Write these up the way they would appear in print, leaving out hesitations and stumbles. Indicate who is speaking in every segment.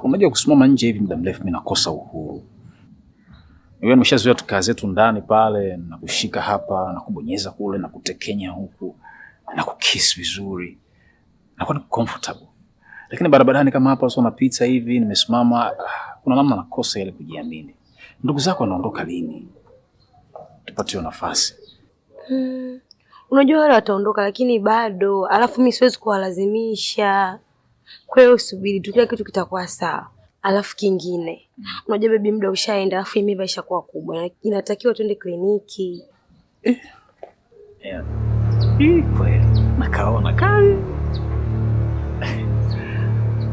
Speaker 1: Unajua kusimama nje hivi muda mrefu mimi nakosa uhuru. Wewe nimeshazoea tukaa zetu ndani pale na kushika hapa na kubonyeza kule na kutekenya huku na kukiss vizuri. Nakuwa niko comfortable. Lakini barabarani kama hapa sio napita hivi nimesimama, kuna namna nakosa ile kujiamini. Ndugu zako wanaondoka lini? Tupate hiyo nafasi.
Speaker 2: Unajua wale wataondoka lakini bado, alafu mimi siwezi kuwalazimisha. Kwa hiyo usubiri tu, kila kitu kitakuwa sawa. Alafu kingine, unajua baby, muda ushaenda, alafu hii mimba ishakuwa kubwa, na inatakiwa twende kliniki.
Speaker 1: Yeah. Hii kweli nakaona kali.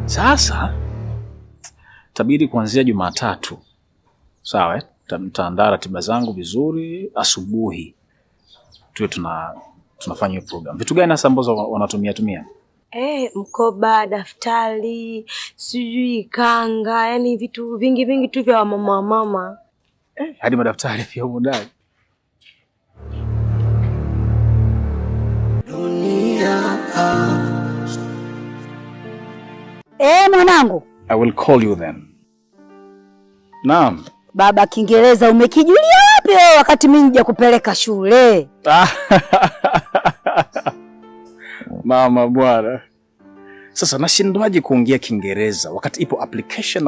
Speaker 1: Sasa tabidi kuanzia Jumatatu, sawa eh? Nitaandaa ratiba zangu vizuri, asubuhi tuwe tunafanya hiyo program. Vitu gani hasa ambazo wanatumia tumia?
Speaker 2: Mkoba, daftari, sijui kanga, yani vitu vingi vingi tu vya wamama wa mama.
Speaker 1: Hadi madaftari pia humo ndani.
Speaker 3: Mwanangu.
Speaker 1: I will call you then. Naam.
Speaker 3: Baba, Kiingereza umekijulia wapi wewe wakati mimi nija kupeleka shule?
Speaker 1: Mama bwana. Sasa nashindwaje kuongea Kiingereza wakati ipo application